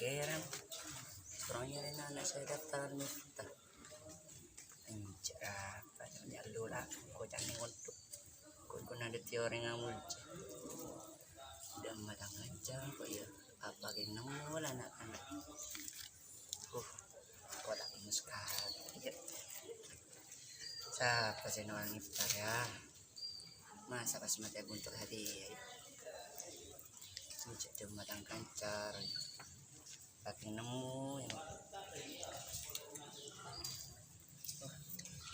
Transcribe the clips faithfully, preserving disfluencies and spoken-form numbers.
Kèran. Soro nyarèna ana' sè daftar Miftah. Enjâ' apa, nyallo la, koca'na ngontok. Kok guna dâddhi orèng amolja. Dâ' matang aja, kok ya. Apa kèng nemmo la na'-kana'. Uh, kok ta' kèng sakalè. Sapa sè no'on Miftah ya? Masa pas matè buntu' hati ya? Enjâ' dâ' matang kancar. Tapi nemmo, ya.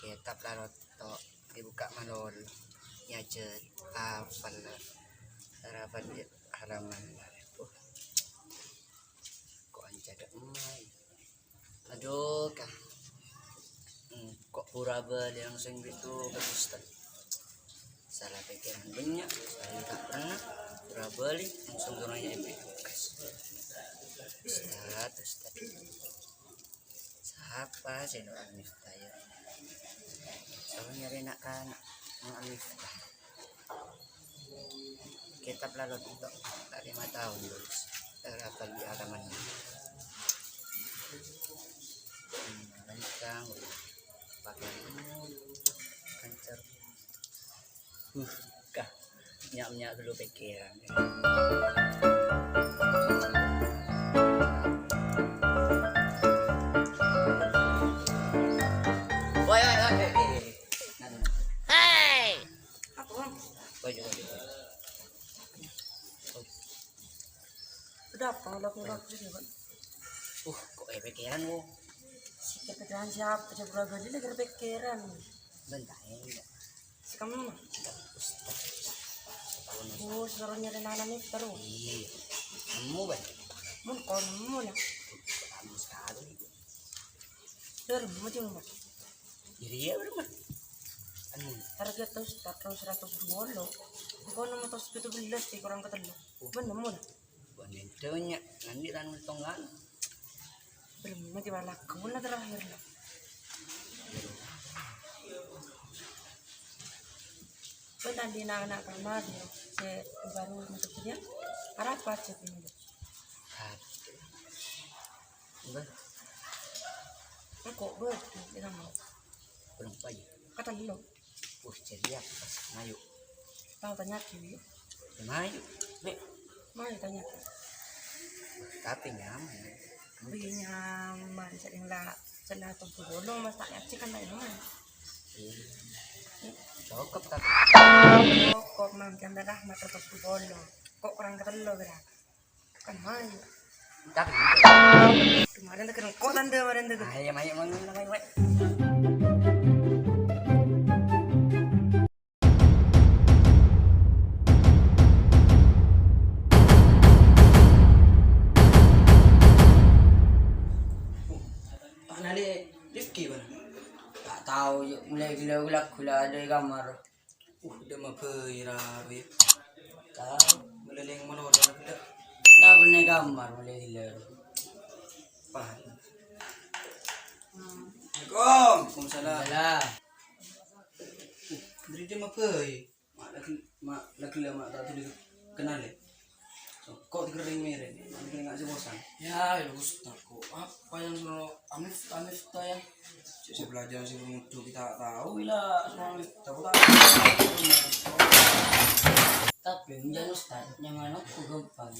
Kètab la rotto', èbukka' malolo. Ya, jhât, apal la. Sarapan, ya, halaman la. Uh. Kok anca dâ' emma, ya. Adu, ka. Hmm, kok pura bâli langsung gitu, Pak Ustaz. Sala pèkkèran bânnya', sala ta' pernah. Pura bâli, langsung turun ya, Pak. Ustaz, Ustaz. Sapa sè no'on Miftah ya? Soro nyarè na'-kana' no'on Miftah. Kètab la rotto', ta' lèma taon, Bos. Terapal di halaman. Kencang, pakai kancar. Uh, kah, nya'-nya' ghâllu pèkkèran. Woi, woi, woi, woi, woi. Hey! Apa, Bang? Woi, woi, woi. Ada apa? Ada apa? Ada apa sih, Bang? Uh, kok è pèkkèran, wo? Si kepikiran siapa? Coba bâli lagi pèkkèran. Bentar, ya. Sè kamma? Ustaz. Oh, soro nyarè na'-kana' Miftah. Iyâ. Nemmo, Bang? Mon kok nemmo, la. Nemmo sakalè. Bârâmma, Bang? Iyâ, bârâmma. Anu. Target Ustaz, saratos duwâ polo. Kok nemmo saratos pètto bellâs, sè korang katello. Bân nemmo, la. Bân entar, nya', nanti kan ngitongan. Bârâmma, Bang, lagguna terakhir, la. Bân tadi na'-kana' kamar, ya, sè baru masuk dia. Arapa chat ini? Mbah. Engko' bâdâ, ya, kamu. Belum pagi. Katello. Wah, jadi apa pas mayu? Tao tanya'aghi, wi. Ya, mayu, Nek. Mayu tanya'aghi. Tapi nyaman. Wih, nyaman, sering la, sella tunggu bolong, Mas, ta' nyajhi kan ta' nyaman. Iya. Cokop, tapi. Cokop, Mam, janda rahmat terus bolong. Kok korang katello, kira? Kan mayu. Tapi. Kemarin tak kena kok tanda kemarin tak. Ayo, mayu, mayu, mayu, mayu. Ta' nalè Rifki bân. Ta' tao, yuk, mulai gila-gila gula ada di kamar. Uh, dâ' mabâi ra, Rif. Tao, malèlèng malolo, dâ'. Ta' bânnè kamar, mulai gila. Paham. Assalamualaikum. Waalaikumsalam. Salam. Uh, dâri dâ' mabâi. Ma' la ghi-, ma' la ghellâ' ma' ta' tuli kennal, ya? Kok dikerrèng mèrèng, ma' dikerrèng nga' sè bosan. Ya, ya, Ustaz, kok apa yang suruh Amif, Amif ta' ya? Sè, sè pelajaran sè belum itu kita tahu, ila, suruh Amif, tahu tak? Tapi, enjâ', Ustaz, nyamana kok gampang.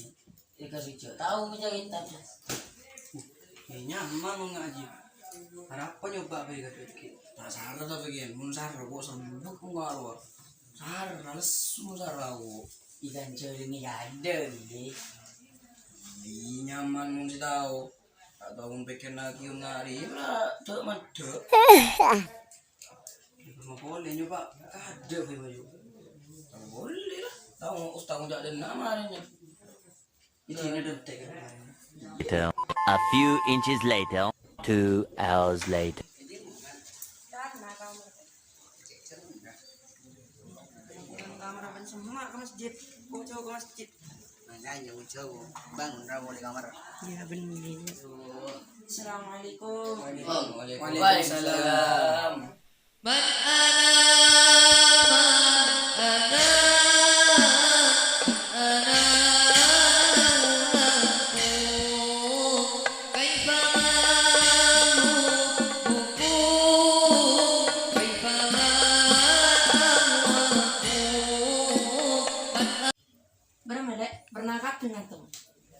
Èkarèja tao maca kètab. Yâ, nyaman mon ngajhi. Arapa nyoba bâi ka dhâggi'? Ta' sara ta' bâgiân, mon sara kok sambuk kok ngarowar. Sara, lesu sara kok. Ikan ceuring ya ada, Dè. Iyâ, nyaman mon sè tao. Ta' tao mon pèkkèr lagi on ngari, la, dâ' maddhâ. Mau polè nyoba, kadhâ' bâi maju. Tao polè la. Tao ustaz ngonjak dâ' enna' marèna. Till a few inches later. Two hours later. Kamar apa semma' ka masjid? Kok jauh ka masjid? Makanya jauh-jauh. Bangun ra polè kamar. Ya, bener. Assalamualaikum. Waalaikumsalam. Man ana, man ana, ana.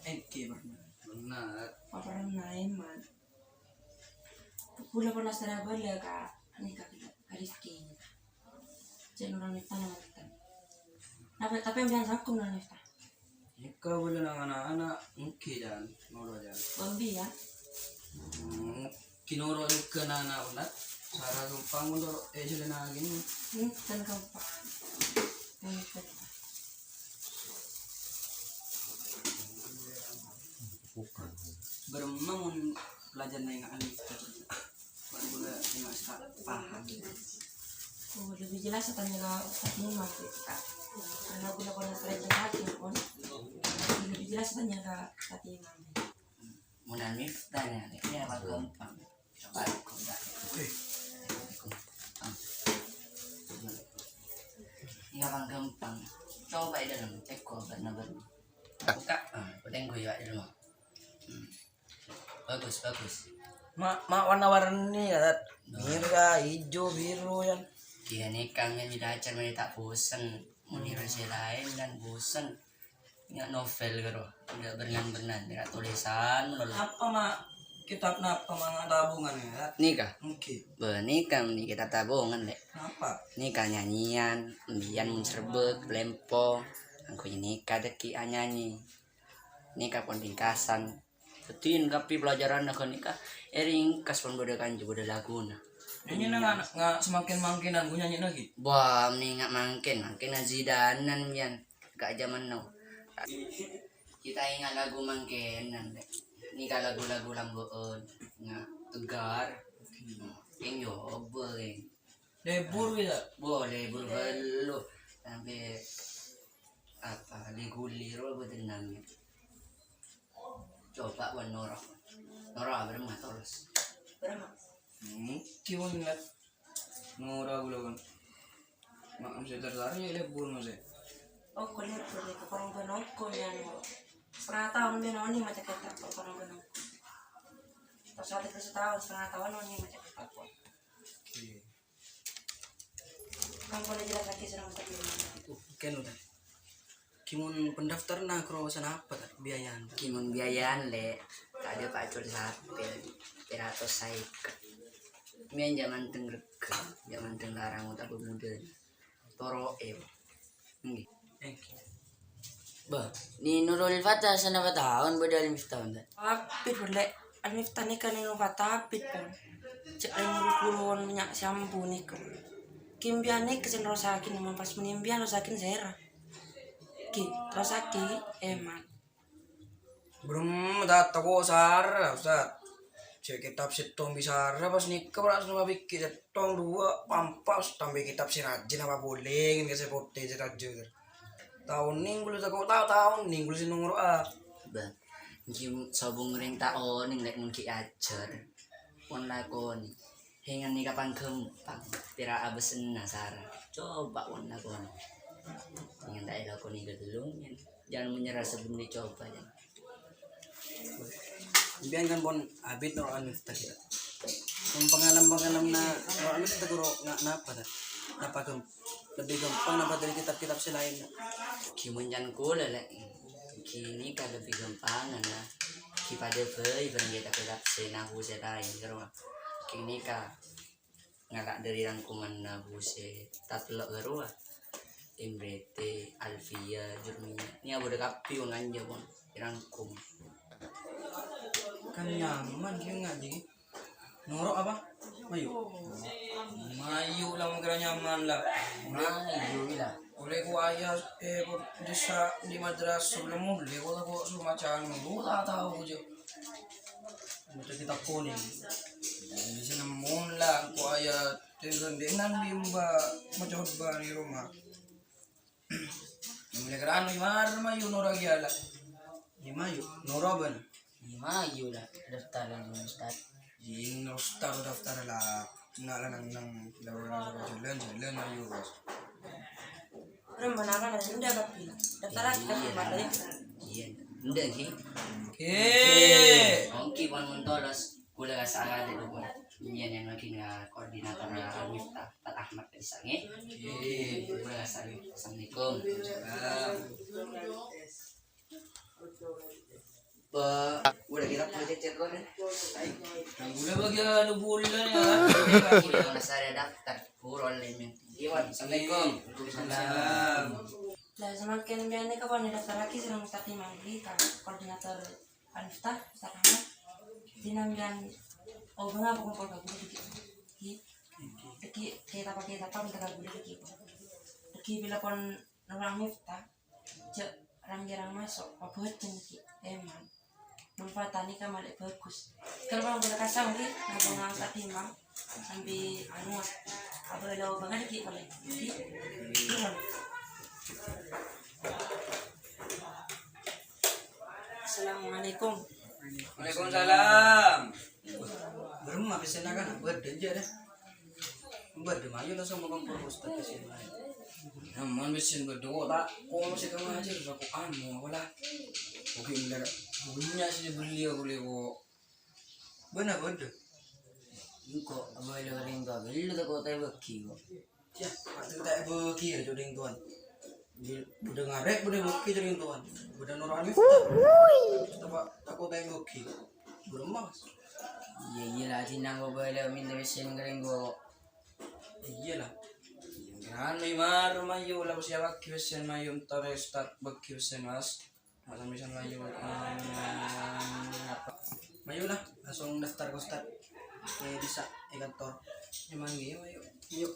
Èngghi, pernah. Pernah. Oh, pernah, emang. Kaulâ pernah sera bâlâ ka, nèka, ka Rizky. Cè' Nora Miftah Nora Miftah. Tapè, tapè sampèyan sakonè' Nora Miftah. Nèka bâlâ nang ana'-ana' èngghi, Jan. Noro, Jan. Bambi, ya. Hmm, ghi noro jhughân ana', Nat. Sara ghâmpang untuk èjhâlânaghi. Hmm, kan ghâmpang. Kan ghâmpang. Bârâmma mon pelajaran ènga' alif tadi? Mon kaulâ ènga' sè ta' paham. Oh, lebih jelas tanya ke Ustaz Imam, Kak. Karena kaulâ pernah sering tanya, pon. Lebih jelas tanya ke Ustaz Imam. Mon alif tanya, ini apa gampang? Coba aku, Kak. Ini apa gampang? Coba di dalam, cek kok, benar-benar. Buka, ah, penting gue ya, di rumah. Hmm. Bagus, bagus. Ma', ma' warna-warni, ya, Tat? Nah. Merah, hijau, biru, yan. Iya, nih, kangen di dacar, mari tak bosen. Mau di rasa lain, dan bosen. Nga' novel, karo. Udah berenang-berenang, kira tulisan, lho. Apa, Ma'? Kitab napa, Ma'? Tabungan, ya? Nika? Oke. Beh, nika, nih, kitab tabungan, Lè'. Napa? Nika nyanyian, embiyan mon serbek, lempo. Angko nika deki anyanyi. Nika pon ringkasan. Dadi, kabbhi pelajaranna ghânika, eh, ringkas pon bâdâ kanca, bâdâ laguna. Nyanyi nang anak, nga' semakin mangkènan, gu nyanyi lagi. Wah, mending nga' mangkèn, mangkèn azidanan, yan. Ka' jaman now. Kita ingat lagu mangkènan, Lè'. Nika lagu-lagu lambu'un, nga' tegar. Kèng coba, kèng. Lebur, ya? Wah, lebur bâllu. Sampai apa, li-guli ro bâdâ nangè. Coba, wan, noro'. Noro', bârâmma, tolos. Bârâmma? Hmm, kiwon, Lè'. Noro' kaulâ, wan. Ma' mesti tertarik, ya, lebur, Mas, ya? Oh, kok lebur, ya, korang bân ongko', ya, no. Setengah taon, bân onèng maca kitab, korang bân ongko'. Pas ada sataon, setengah taon, onèng maca kitab. Oke. Ampon ajelasake sareng Ustaz Imam. Oh, kèng, Ustaz. Ki mon pendaftaranna karo sanapa, Tad, biayana? Ki mon biayana, Lè', tadâ' pacul sapè, pèra' atos saèket. Mèn jhâ' manteng règhâ, jhâ' manteng larang otabâ budhâna. Toro'è, Pak. Èngghi. Èngghi. Bâh, Ni Nurul Fatah sanapa taon bâdâ Al-Miftah, Tad? Abit, Lè'. Al-Miftah nèka neng Fatah abit, pon. Cè' laèn guru-guru nya' sambu nèka. Ki embiyan nèka sè nerrossaghi, mon pas mènè embiyan nerrossaghi sèra. Ki, terrossaghi, emang. Bârâmma ta' tako' sara, Ustaz. Cè' kitab sèttong bi' sara pas nèka, ora' sama bikki' sèttong, duwâ', pa', empa', tambâi kitab sè rajin apa polè, ngèn ka sè potè sè rajin. Ta' onèng kaulâ tako', ta', ta' onèng kaulâ sè noro'a. Bâh, èngghi sobung rèng ta' onèng, Lè', mon ghi' ajhâr. Pon lakonè. Hèngan nèka pangghâmpang, pèra' abâsna sara. Coba pon lakonè. Hèngan ta' èlakonè ghâllu, jhân menyerah sebelum dicoba, jhân. Sampèyan kan pon abit noro' Al-Miftah, Tad. Mon pangalem-pangalemma noro' Al-Miftah karo nga-, napa, Tad? Napa ghâm-, lebbi ghâmpang napa dâri kitab-kitab sè laènna? Ghi' mon can kaulâ, Lè'. Ghi' nèka lebbi ghâmpangan, la. Ghi' padâ bhâi bân kitab-kitab sè nahu sè laèn, karo. Ghi' nèka ngala' dâri rangkomanna Husè tatello' ghârowa. Imriti, Alfiyah, Jurumiyah. Nèka bâdâ kabbhi wong kanja pon dirangkom. Kan nyaman ghi' ngajhi. Noro' apa? Mayu. Mayu la mangkèra nyaman la. Mayu la. Ollè ko ayah, eh, ko dissa di madrasah sebelum ollè ko tako' suruh maca anu. Ko ta' tao ko jhâ'. Maca kitab kuning. Di sini mon la ko ayah tenggen di nan bimba maca khotbah di rumah. Yang mulai kerana gimana mayu noro' ghi' la. Di mayu, noro' bân. Di mayu la, daftar lagi, Ustaz. Di daftar, daftar la. Nang, nang, nang, jhâlân, jhâlân, ayo, Bos. Ora mana kan ada, udah, tapi daftar lagi, kan, iya, kembali. Iya. Udah, ghi. Oke. Oke, pon mon tolos. Kaulâ kassa' kalè, Bos. Iyâ, nèng lagi nèng koordinator Al-Miftah, Tad Ahmad Isa, ngghi. Oke. Kaulâ kassa' kalè. Assalamualaikum. Waalaikumsalam. Ba-, udah kita punya cecet lo nih. Yang gula bagi anu bulan ya. Udah saya daftar. Kurang lemeng. Iwan, assalamualaikum. Waalaikumsalam. Lah, semakin biar nih kapan daftar lagi, sering tadi manggi kan koordinator Anifta, Ustaz Ahmad. Di nambian, oh, bang, apa kumpul bagus lagi? Lagi, lagi, kita pakai apa, kita gula lagi. Lagi bila pon nurang Miftah, cek rang-jarang masuk, apa ceng lagi? Emang. Manfaatnya kan malah bagus. Kalau bang, boleh kasang lagi, nang bang, nang tadi, Bang. Sampai, anu, apa lo bang ada lagi, boleh? Lagi, turun. Assalamualaikum. Waalaikumsalam. Bârâmma pèssèna, kan? Bâdâ, jâ', deh. Bâdâ, mayu langsung makompol Ustaz pèssèna. Nyaman pèssèna bâdâ, kok ta', kok sè ka ngajhâr, kok anu, apa lah? Oke, bener. Punya sih beli aku, lè, kok. Bâ'na bâdâ. Engko' abâli orèng towa ghâllu tako' ta' èbâghi, kok. Yâ, waktu ta' èbâghi, yâ, jhâ' orèng towa. Di-, bâdâ ngarè', bâdâ èbâghi jhâ' orèng towa. Bâdâ noro'an Miftah. Miftah, Pak, tako' ta' èbâghi. Bârâmma, Mas? Iyâ, iyâ la, dinah kok bâli mènta pèssèna ka rèng towa, kok. Iyâ la. Anu, maro mayu, la, pas èbâghi pèssèna mayu, entar Ustaz bâghi pèssèna, Mas. Mak sambi san mayu, hmm, apa? Mayu lah, langsung daftar ke Ustad. Oke, bisa di kantor. Emang iya, mayu. Yuk.